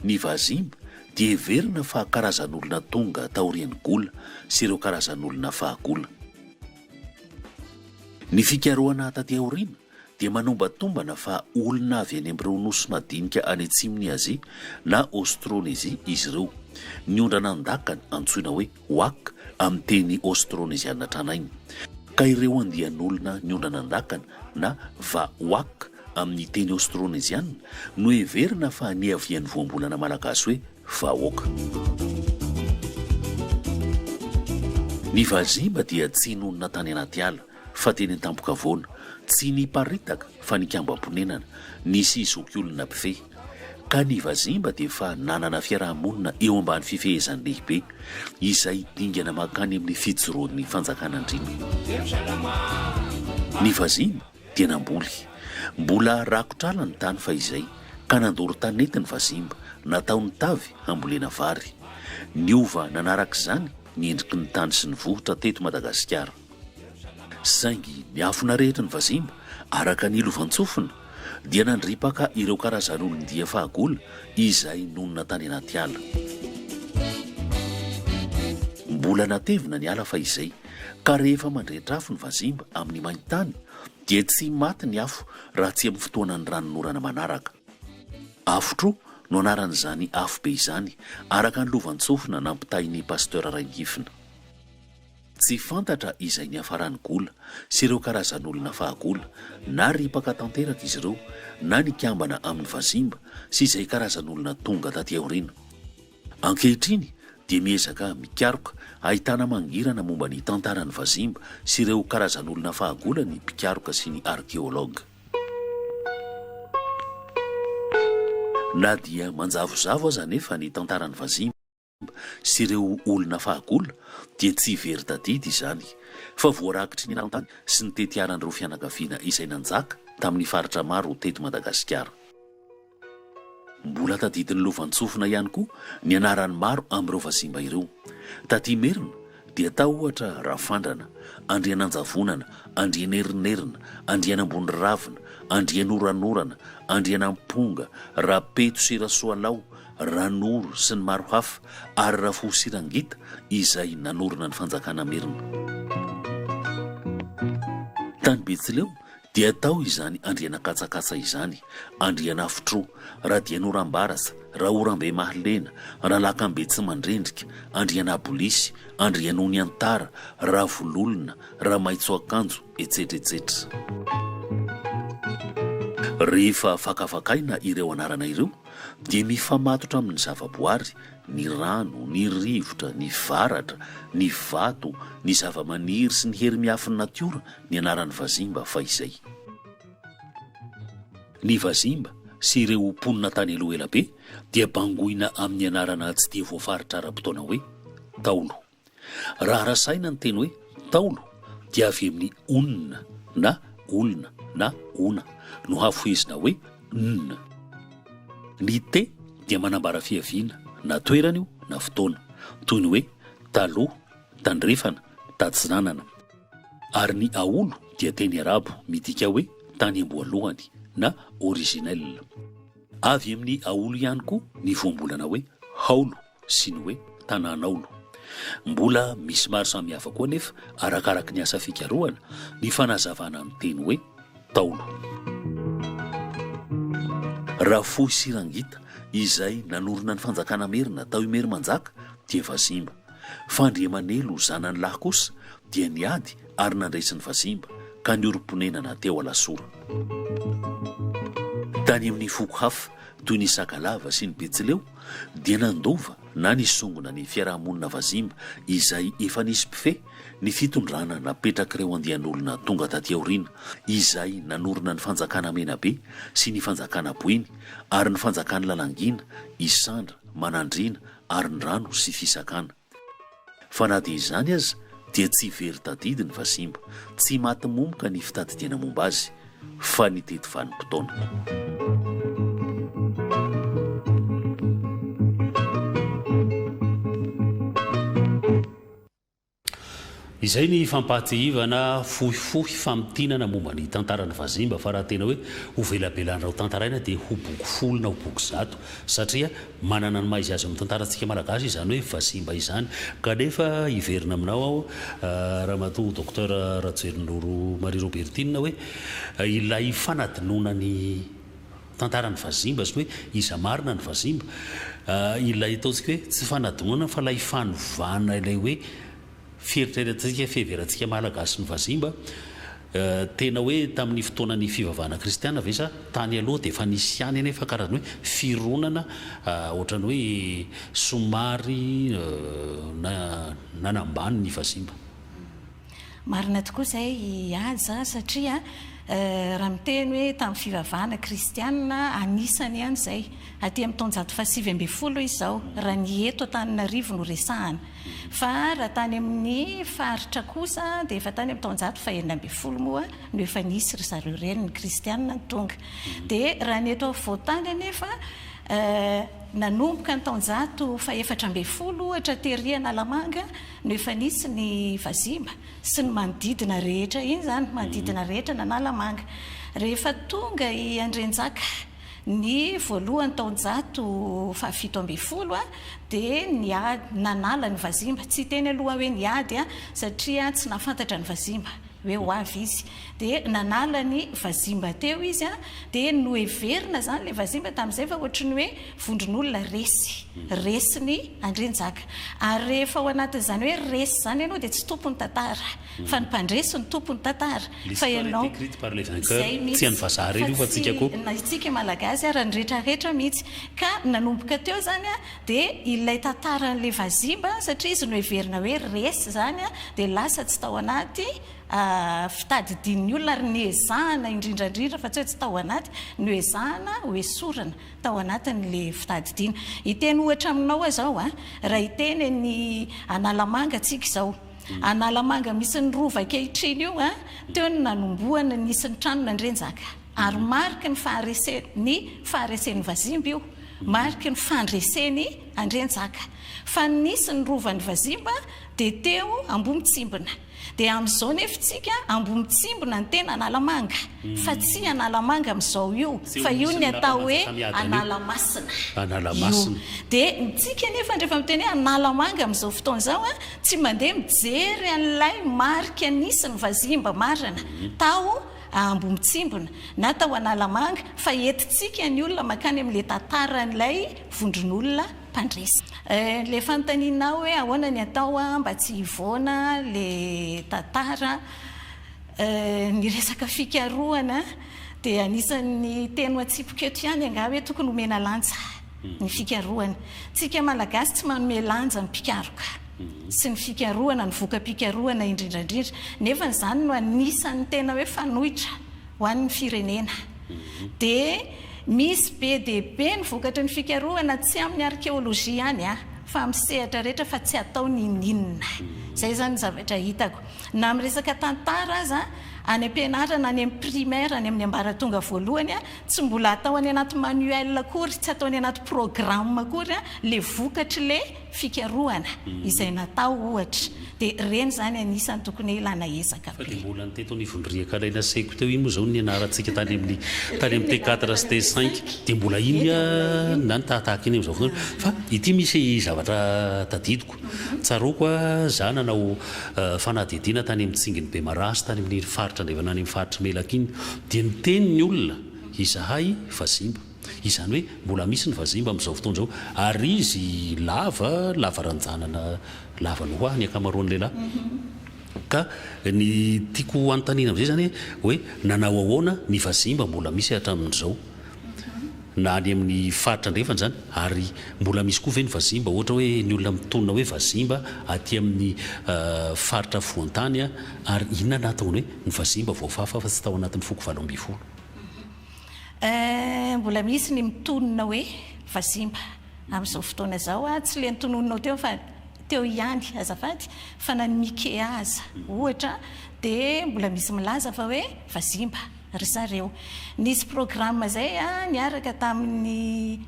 Ny Vazimba dia heverina fa karazan'olona tonga taorian'ny Gola sy ireo karazan'olona fahagola. Ny fikarohana taty aoriana dia manombatombana fa olona avy any amin'ireo nosy madinika any atsimon'i Azia na Aostrônezia izy ireo, niondrana an-dakana antsoina hoe Wak amin'ny teny aostrôneziana tranainy, ka ireo andian'olona niondrana an-dakana na Va-Wak amin'ny teny aostrôneziana no heverina fa niavian'ny voambolana malagasy hoe vahoaka. Ny Vazimba dia tsy nonina tany anaty ala fa teny an-tampon-kavoana, tsy niparitaka fa nikambam-ponenana, nisy zokiolona mpifehy. Ka ny Vazimba dia efa nanana fiaraha-monina eo ambany fifehezan'ny lehibe, izay dingana mankany amin'ny fijoroan'ny fanjakan'andriana. Ny Vazimba dia namboly. Mbola rakotr'ala ny tany fahizay, ka nandoro tanety ny Vazimba, nataony tavy hambolena vary. Niova nanaraka izany ny endriky ny tany sy ny vohitra teto Madagasikara. Saingy ny afo narehitry ny Vazimba, araka ny lovantsofina, dia nandripaka ireo karazan'olon-dia fahagola izay nonina tany anaty ala. Mbola natevina ny ala fahizay, ka rehefa mandrehitra afo ny Vazimba amin'ny main-tany, dia tsy maty ny afo raha tsy amin'ny fotoanan'ny ranonorana manaraka. Afotro no anaran'izany afobe izany, araka ny lovantsofina nampitain'i Pasteur Rainihifina. Tsy fantatra izay niafaran'i Gola sy ireo karazan'olona fahagola, na ripaka tanteraka izy ireo, na nikambana amin'ny Vazimba sy izay karazan'olona tonga taty aoriana. Ankehitriny dia miezaka mikaroka ahitana mangirana momba ny tantaran'ny Vazimba sy ireo karazan'olona fahagola ny mpikaroka sy ny arkeologue. Na dia manjavozavo aza anefa ny tantaran'ny Vazimba, sy ireo olona fahagola dia tsy very tadidy izany fa voarakitry ny anaran-tany sy ny tetiaran'ireo fianakaviana izay nanjaka tamin'ny faritra maro teto Madagasikara. Mbola tadidin'ny lovantsofina ihany koa ny anaran'ny maro amin'ireo vazimba ireo. Taty Merina dia tao ohatra Rafandrana, Andriananjavonana, Andrianerinerina, Andrianamboniravina, Andrianoranorana, Andrianamponga, Rapeto sy Rasoalao, Ranoro sy ny maro hafa ary Rafoho sy Rangita izay nanorina ny fanjakana merina. Tany Betsileo. Dia tao izany Andrianakatsakatsa izany, Andrianafotro, Radianorambarasa, Raorambe-mahalena, Ralakambe-tsimandrendrika, Andrianabolisy, Andrianoniantara, Ravololona, Ramaitsoakanjo, etsetra etsetra. Rehefa fakafakaina ireo anarana ireo dia mifamatotra amin'ny zavaboary, ny rano, ny rivotra, ny varatra, ny vato, ny zavamaniry sy ny hery miafin'ny natiora ny anaran'ny vazimba fahizay. Ny vazimba sy ireo mponina tany aloha ela be dia bangoina amin'ny anarana tsy dia voafaritra ara-potoana hoe Ntaolo. Raha rasaina ny teny hoe Ntaolo dia avy amin'ny onona na olona na ona no hafohezina hoe n. Ny te dia manambara fiaviana na toerana io na fotoana, toy ny hoe taloha, tandrefana, tatsinanana. Ary ny aolo dia teny arabo midika hoe tany am-boalohany na originel. Avy amin'ny aolo ihany koa ny voambolana hoe haolo sy ny hoe tanàn'aolo. Mbola misy maro samihafa koa anefa arakaraky ny asa fikarohana ny fanazavana ny teny hoe Ntaolo. Rafohy sy Rangita izay nanorina ny fanjakana merina tao Imerimanjaka dia vazimba. Fa Andriamanelo zanany lahy kosa dia niady ary nandresy ny vazimba ka niorim-ponenana teo Alasora. Tany amin'ny foko hafa toy ny Sakalava sy ny Betsileo dia nandova na nisongona ny fiaraha-monina vazimba izay efa nisy mpifehy ny fitondrana napetrak'ireo andian'olona tonga taty aoriana izay nanorina ny fanjakana Menabe sy ny fanjakana Boeny ary ny fanjakan'i Lalangina, Isandra, Manandriana ary ny rano sy fisakana. Fa na dia izany aza dia tsy very tadidy ny vazimba, tsy maty momoka ny fitadidiana momba azy fa nitety vanim-potoana. Izay ny fampahatsiahivana fohifohy famintinana momba ny tantaran'ny vazimba fa raha tena hoe ho velabelarina ho tantaraina dia ho boky folo na ho boky zato satria manana ny maha izy azy amin'ny tantarantsika malagasy izany hoe vazimba izany. Kanefa hiverina aminao aho Ramatoa Docteur Rajoelinoro Marie Robertine hoe ilay fanadinoana ny tantaran'ny vazimba sy ny hoe iza marina ny vazimba, ilay ataontsika hoe tsy fanadinoana fa ilay fanovana ilay hoe fieritreretantsika, fiheverantsika malagasy ny vazimba, tena hoe tamin'ny fotoanan'ny fivavahana kristiana ve sa tany aloha dia efa nisy ihany anefa karazana hoe fironana ohatran'ny hoe somary nanambany ny vazimba. Marina tokoa izay i Haja satria raha miteny hoe tamin'ny fivavahana kristianina, anisany ihany izay. Aty amin'ny taonjato fahasivy ambin'ny folo izy izao, raha ny eto Antananarivo no resahana. Fa raha tany amin'ny faritra kosa dia efa tany amin'ny taonjato fahenina ambin'ny folo moa no efa nisy ry zareo ireny, ny kristianina no tonga. Dia raha ny eto afovoan-tany anefa, nanomboka ny taonjato fahefatra ambin'ny folo ohatra tery Analamanga, no efa nisy ny vazimba sy ny manodidina rehetra iny izany, manodidina rehetra an'Analamanga. Rehefa tonga i Andrianjaka ny voalohan'ny taonjato fahafito ambin'ny folo dia niady, nanala ny vazimba, tsy hiteny aloha aho hoe niady satria tsy nahafantatra ny vazimba hoe ho avy izy, dia nanala ny vazimba teo izy dia noheverina izany ilay vazimba tamin'izay fa ohatry ny hoe vondron'olona resy, resin'i Andrianjaka. Ary rehefa ao anatin'izany hoe resy izany ianao dia tsy tompon'ny tantara, fa ny mpandresy no tompon'ny tantara. Fa L'histoire est ianao, écrite par les vainqueurs, izay tsy mihitsy, an'ny vazaha fa irery io fa tsy antsika koa. na isika Malagasy ara, ny rehetrarehetra mihitsy. Ka nanomboka teo izany dia ilay tantaran'ilay vazimba, satria izy noheverina hoe resy izany, dia lasa tsy tao anaty fitadidian'ny olona ary niezahana indrindra indrindra fa tsy hoe tsy tao anaty, noezahana hoesorina tao anatin'ilay fitadidiana. Hiteny ohatra aminao aho izao a, raha hiteny an'i Analamanga tsika izao, Analamanga misy ny rova ankehitriny io a, teo no nanombohana nisy ny tranon'Andrianjaka ary mariky ny faharese- ny faharesen'ny vazimba io, mariky ny fandresen'i Andrianjaka. Fa nisy ny rovan'ny vazimba dia teo Ambohimitsimbina. Dia amin'izao nefa isika Ambohimitsimbina ny tena Analamanga fa tsy Analamanga amin'izao io Tsy fa io misy ny ny atao hoe lapa manjakamiadana io. Analamasina io. Analamasina. Dia isika nefa rehefa miteny hoe Analamanga amin'izao fotoana izao an, tsy mandeha mijery an'ilay marika nisy ny vazimba marina tao. Ambohimitsimbina na tao Analamanga fa entintsika ny olona mankany amin'ilay tantaran'ilay vondron'olona mpandresy. Ilay fanontanianao hoe ahoana ny atao mba tsy hivoana ilay tantara, ny resaka fikarohana dia anisan'ny teny ho atsipiko eto ihany angaha hoe tokony homena lanja ny fikarohana. Tsika Malagasy tsy manome lanja ny mpikaroka sy ny fikarohana, ny voka-pikarohana indrindra indrindra. Nefa izany no anisan'ny tena hoe fanoitra ho an'ny firenena. Dia misy be dia be ny vokatry ny fikarohana tsy amin'ny arkeolojia ihany fa amin'ny sehatra rehetra fa tsy atao n'inon'inona. Izay izany ny zavatra hitako. Na amin'ny resaka tantara aza, any am-pianarana, any amin'ny primaire, any amin'ny ambaratonga voalohany, tsy mbola atao any anaty manuel akory, tsy atao any anaty programme akory ilay vokatr'ilay fikarohana izay natao ohatra. Dia ireny izany anisan'ny tokony hoe ilana ezaka Fa be. dia mbola ny teto anivon'ny riaka alaina seko teo iny moa izao no nianarantsika tany amin'ny tany amin'ny T4 sy T5 dia mbola iny na ny tahatahaka iny amin'izao fotoana. Fa ity misy zavatra tadidiko. Tsaroako za nanao fanadihadiana tany amin'ny Tsingin'i Bemaraha sy tany amin'iny faritra andrefana any amin'ny faritr'i Melaky iny dia niteny ny olona izahay vazimba. Izany hoe mbola misy ny vazimba amin'izao fotoana izao ary izy lava, lava ranjanana, lava noho ahy ny ankamaroan'ny lehilahy. Ka ny tiako hanontaniana amin'izay izany hoe nanao ahoana ny vazimba mbola misy hatramin'izao? Na any amin'ny faritra andrefana izany ary mbola misy koa ve ny vazimba ohatra hoe ny olona mitonona hoe vazimba aty amin'ny faritra afovoan-tany ary inona no nahatonga ny hoe ny vazimba voafafa fa tsy tao anatin'ny foko 18? Mbola misy ny mitonona hoe vazimba amin'izao fotoana izao, tsy ilay notononinao teo fa teo ihany azafady fa na ny Mikea aza ohatra dia mbola misy milaza fa hoe vazimba ry zareo. Nisy programme izay niaraka tamin'ny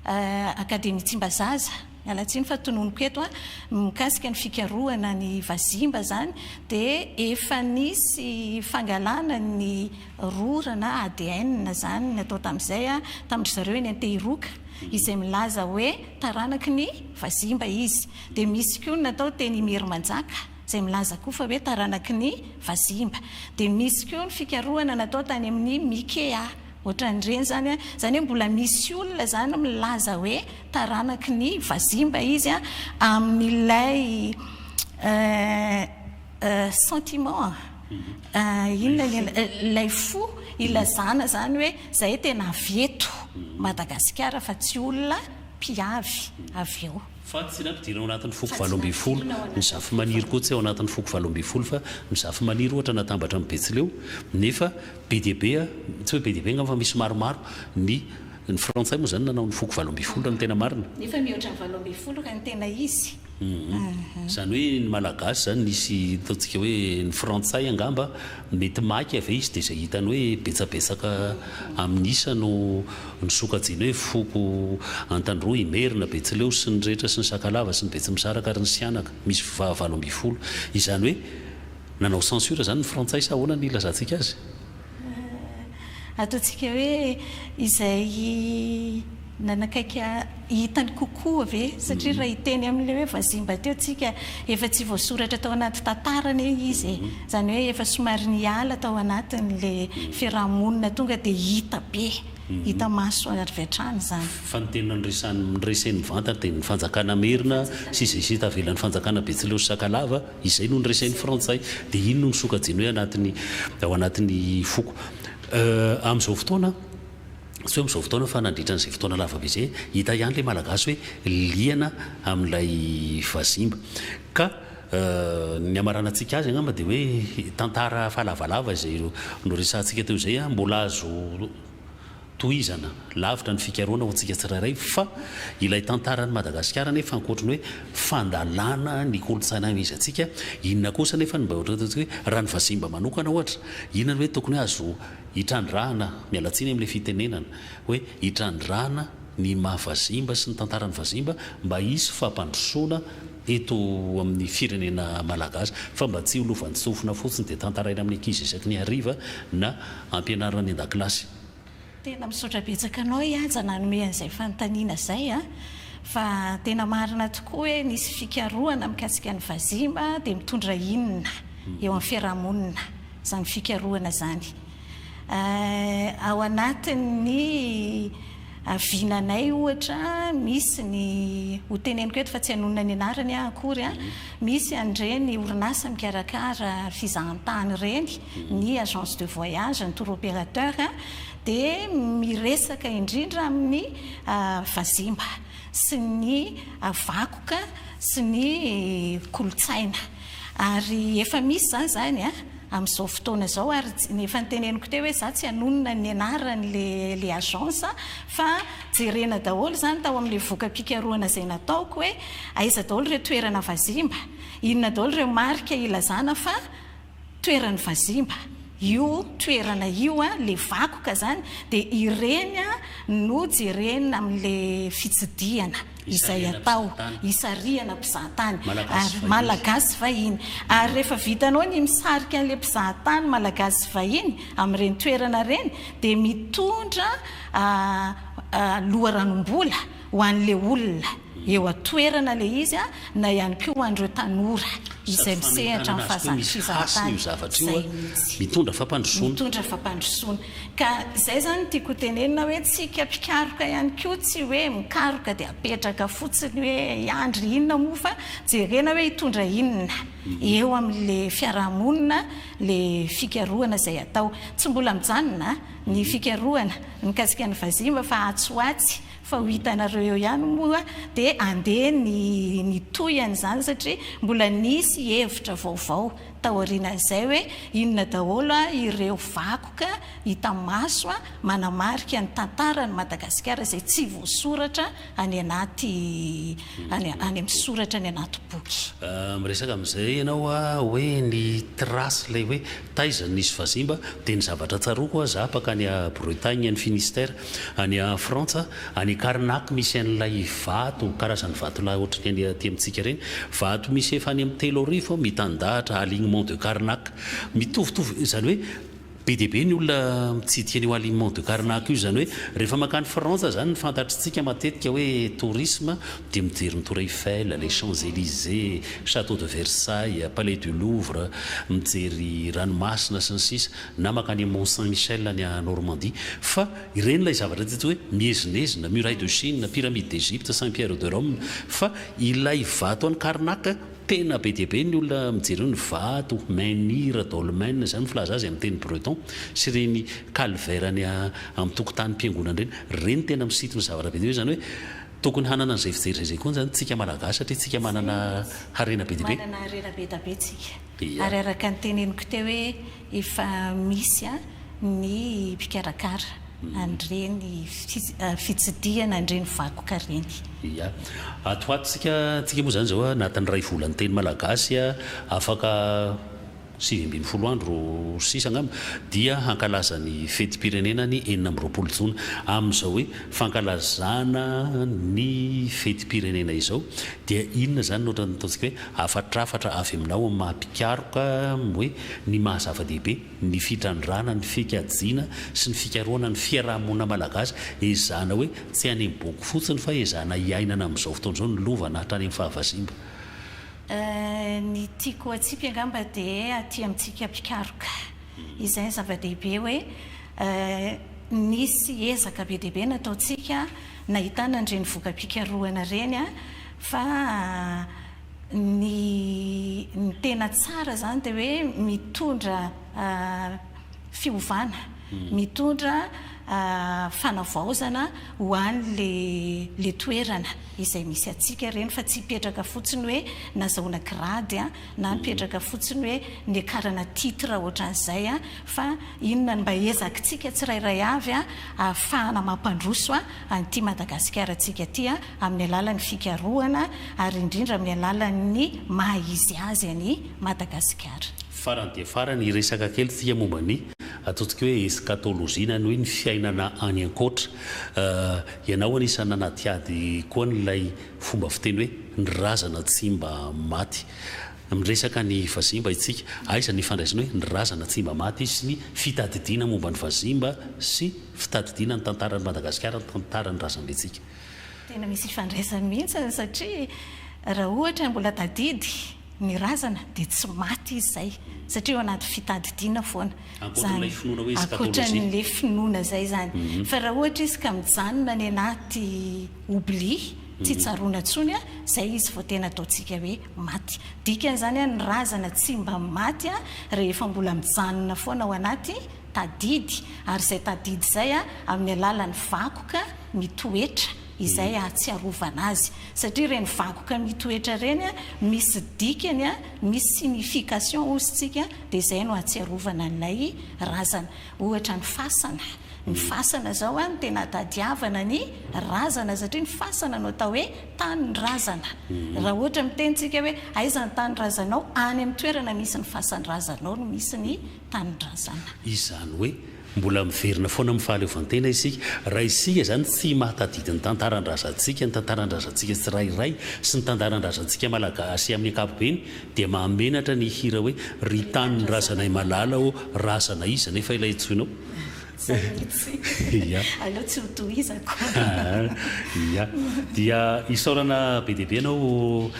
Akademia Tsimbazaza, miala tsiny fa tononiko eto, mikasika ny fikarohana ny vazimba izany dia efa nisy fangalana ny rora na ADN izany natao tamin'izay tamin-dry zareo eny Antehiroka izay milaza hoe taranaky ny vazimba izy. Dia misy koa ny natao teny Imerimanjaka. izay milaza koa fa hoe taranaky ny vazimba. Dia misy koa ny fikarohana natao tany amin'ny Mikea, ohatran'ireny izany an, izany hoe mbola misy olona izany milaza hoe taranaky ny vazimba izy an, amin'ilay sentiment an, inona ny ilay fo ilazana izany hoe izahay tena avy eto Madagasikara fa tsy olona mpiavy avy eo. Fa tsy nampidirina ao anatin'ny foko 18. Ny Zafimaniry koa tsy ao anatin'ny foko 18 fa ny Zafimaniry ohatra natambatra amin'ny Betsileo nefa be dia be, tsy hoe be dia be angamba fa misy maromaro ny ny Frantsay moa izany nanao ny foko 18 raha ny tena marina. Nefa mihoatra ny 18 raha ny tena izy. Izany hoe ny Malagasy izany nisy ataontsika hoe ny Frantsay angamba mety maika ve izy dia izay hitany hoe betsabetsaka amin'ny isa no nosokajiany hoe foko Antandroy, Imerina, Betsileo sy ny rehetra sy ny Sakalava sy ny Betsimisaraka ary ny Sihanaka, misy 18. Izany hoe nanao censure izany ny Frantsay sa ahoana ny ilazantsika azy? Ataontsika hoe izay nanakaiky hitany kokoa ve? Satria raha hiteny amin'ilay hoe vazimba teo tsika, efa tsy voasoratra tao anaty tantara anie izy e! Izany hoe efa somary niala tao anatin'ilay fiaraha-monina tonga dia hita be, hita maso avy hatrany izany. Fa ny tena noresahiny noreseny mivantana dia ny fanjakana merina sy izay sisa tavelan'ny fanjakana betsileo sy sakalava, Izay no noresahin'ny frantsay. Dia iny no nosokajiany hoe anatin'ny, ao anatin'ny foko. Amin'izao fotoana, tsy hoe amin'izao fotoana fa nandritra an'izay fotoana lava be izay, hita ihany ilay Malagasy hoe liana amin'ilay vazimba. Ka ny hamaranantsika azy angamba dia hoe tantara efa lavalava izay noresahantsika teo izay, mbola azo Tohizana lavitra ny fikarohana ho antsika tsirairay fa ilay tantaran'i Madagasikara anefa ankoatry ny hoe fandalana ny kolontsaina misy antsika, inona kosa anefa no mba ohatran'ny hoe raha ny vazimba manokana ohatra, inona no hoe tokony hoe azo hitrandrahana, miala tsiny amin'ilay fitenenana, hoe hitrandrahana ny maha vazimba sy ny tantaran'ny vazimba mba hisy fampandrosoana eto amin'ny firenena malagasy fa mba tsy ho lovantsofina fotsiny dia tantaraina amin'ny ankizy isaky ny hariva na ampianarina any an-dakilasy. Tena misaotra betsaka anao i Haja nanome an'izay fanontaniana izay a! Fa tena marina tokoa hoe nisy fikarohana mikasika ny vazimba dia mitondra inona eo amin'ny fiarahamonina izany fikarohana izany. Ao anatin'ny vinanay ohatra misy ny, ho teneniko eto fa tsy hanonona ny anarany aho akory an, misy an'ireny orinasa mikarakara fizahantany ireny, ny agence de voyage, ny tour opérateur, dia miresaka indrindra amin'ny vazimba sy ny vakoka sy ny kolontsaina. Ary efa misy izany izany an, amin'izao fotoana izao ary efa noteneniko teo hoe za tsy hanonona ny anaran'le le agence fa jerena daholo izany tao amin'le voka-pikarohana izay nataoko hoe aiza daholo ireo toerana vazimba, inona daholo ireo marika ilazana fa toeran'ny vazimba io toerana io an, le vakoka izany dia ireny no jerena amin'le fitsidihana izay atao, isarihana mpizahatany ary malagasy vahiny. Ary rehefa vitanao ny misarika an'ilay mpizahatany malagasy vahiny amin'ireny toerana ireny dia mitondra loharanom-bola ho an'ilay olona eo an-toerana ilay izy na ihany koa ho an'ireo tanora izay misehatra amin'ny fizahantany. Izay mihitsy. Mitondra fampandrosoana. Mitondra fampandrosoana. Ka izay izany no tiako ho tenenina hoe tsika mpikaroka ihany koa tsy hoe mikaroka dia apetraka fotsiny hoe hiandry inona moa fa jerena hoe hitondra inona eo amin'ilay fiarahamonina ilay fikarohana izay atao. Tsy mbola mijanona ny fikarohana mikasika ny vazimba fa atsy ho atsy fa ho hitanareo eo ihany moa dia andeha ny ny tohiny izany satria mbola nisy hevitra vaovao taorianan'izay hoe inona daholo ireo vakoka hita maso manamarika ny tantaran'i Madagasikara izay tsy voasoratra any anaty any any amin'ny soratra any anaty boky. Miresaka amin'izay ianao hoe ny trace ilay hoe taiza no nisy vazimba dia ny zavatra tsaroako za mpakany Bretagne any Finistère any Frantsa any Carnac misy an'ilay vato karazan'ny vatolahy ohatry ny any aty amintsika ireny vato misy efa any amin'ny 3000 mitandahatra alignement de Carnac mitovitovy izany hoe be dia be ny olona mitsidika an'io alignement de Carnac io izany hoe rehefa mankany Frantsa izany ny fantatritsika matetika hoe tourisme dia mijery ny Tour Eiffel, les Champs-Élysées, Château de Versailles, Palais du Louvre, mijery ranomasina sy ny sisa na mankany Mont Saint-Michel any Normandie fa ireny ilay zavatra tsy hoe miezinezina, Muraille de Chine, Pyramide d'Égypte, Saint-Pierre de Rome fa ilay vato any Carnac tena be dia be ny olona mijery eo ny vato, menhir, dolmen izany ny filaza azy amin'ny teny breton sy ireny calvaire any amin'ny tokotanim-piangonana ireny, ireny tena misintona zavatra be dia be izany hoe tokony hanana an'izay fijery izay koa izany tsika malagasy satria tsika manana harena be dia be. Manana harena be dia be tsika ary araka ny teneniko teo hoe efa misy ny mpikarakara an'ireny fitsidihana an'ireny vakoka ireny. Ia. Ato ho ato tsika, tsika moa izany izao anatin'ny iray volan'ny teny malagasy afaka 19 andro sisa angamba dia hankalaza ny fetim-pirenena ny 26 jona. Amin'izao hoe fankalazana ny fetim-pirenena izao dia inona izany no ohatran'ny ataontsika hoe hafatrafatra avy aminao amin'ny maha mpikaroka hoe ny maha zava-dehibe ny fitrandrahana ny fikajiana sy ny fikarohana ny fiaraha-monina malagasy ezahana hoe tsy any amin'ny boky fotsiny fa ezahana hiainana amin'izao fotoana izao ny lovana hatrany amin'ny fahavazimba. Ny tiako hatsipy angamba dia aty amintsika mpikaroka. Izay ny zava-dehibe hoe nisy ezaka be dia be nataontsika nahitana an'ireny voka-pikarohana ireny fa ny ny tena tsara izany dia hoe mitondra fiovana, mitondra fanavaozana ho an'ilay ilay toerana izay misy antsika ireny fa tsy hipetraka fotsiny hoe nazahoana grady na mipetraka fotsiny hoe niakarana titre ohatran'izay fa inona no mba ezakitsika tsirairay avy ahafahana mampandroso an'ity Madagasikara-tsika ity amin'ny alalan'ny fikarohana ary indrindra amin'ny alalan'ny maha izy azy an'i Madagasikara. Farany dia farany, hiresaka kely tsika momba ny ataontsika hoe eschatologie na ny hoe ny fiainana any ankoatra. Ianao anisan'ny nanadihady koa an'ilay fomba fiteny hoe ny razana tsy mba maty. Miresaka ny vazimba isika. Aiza ny ifandraisany hoe ny razana tsy mba maty sy ny fitadidiana momba ny vazimba sy fitadidiana ny tantaran'i Madagasikara, ny tantaran'ny razambentsika? Tena misy ifandraisany mihitsy satria raha ohatra mbola tadidy. ny razana dia tsy maty izy izay satria ao anaty fitadidiana foana izany, ankoatran'ilay finoana izay izany. Fa raha ohatra izy ka mijanona any anaty oubli, tsy tsaroana intsony, izay izy vao tena ataontsika hoe maty. Dikan'izany ny razana tsy mba maty rehefa mbola mijanona foana ao anaty tadidy, ary izay tadidy izay amin'ny alalan'ny vakoka mitoetra izay ahatsiarovana azy. Satria ireny vakoka mitoetra ireny misy dikany, misy signification hozy tsika, dia izay no ahatsiarovana an'ilay razana. Ohatra ny fasana, ny fasana izao no tena atadiavana ny razana satria ny fasana no atao hoe tanin-drazana. Raha ohatra miteny tsika hoe aiza ny tanin-drazanao, any amin'ny toerana misy ny fasan-drazanao no misy ny tanindrazana. Izany hoe mbola miverina foana amin'ny fahaleovantena isika. Raha isika izany tsy mahatadidy ny tantaran-drazantsika, ny tantaran-drazantsika tsirairay sy ny tantaran-drazantsika Malagasy amin'ny ankapobeny dia mahamenatra ny hihira hoe ry tanindrazanay malala ô, razana iza nefa ilay antsoinao? Zay mihitsy. Ia. Aleo tsy ho tohizako. Ia. Dia isaorana be dia be anao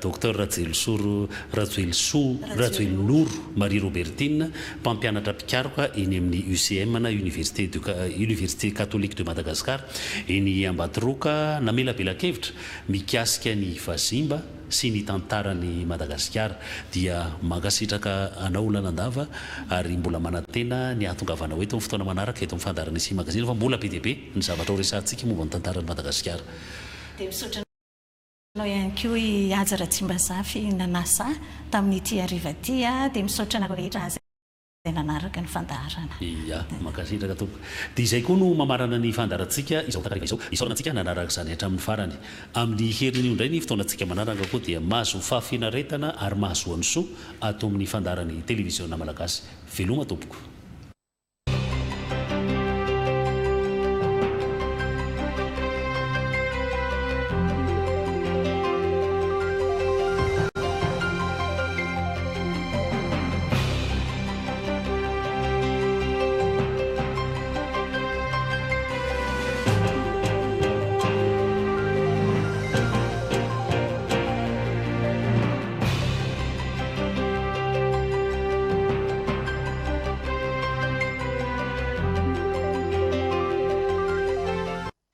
Docteur Rajelisoro Rajoelisoa Rajoelinoro Marie Robertine, mpampianatra mpikaroka eny amin'ny UCM na Université de Université Catholique de Madagascar eny Ambatoroka, namelabela-kevitra mikasika ny vazimba sy ny tantaran'i Madagasikara. Dia mankasitraka anao lalandava ary mbola manantena ny hahatongavanao eto amin'ny fotoana manaraka eto amin'ny fandaharana Ici Magazine fa mbola be dia be ny zavatra ho resahantsika momba ny tantaran'i Madagasikara. Dia misaotra anao ihany koa i Haja Ratsimbazafy nanasa ahy tamin'ity hariva ity. Dia misaotra anareo rehetra izay nanaraka ny fandaharana. Ia, mankasitraka tompoko. Dia izay koa no mamarana ny fandaharantsika izao takariva izao. Isaorana antsika nanaraka izany hatramin'ny farany. Amin'ny herin'io indray ny fotoanantsika manaraka koa dia mahazo fahafinaretana ary mahazoa ny soa ato amin'ny fandaharan'ny Televiziona Malagasy. Veloma tompoko.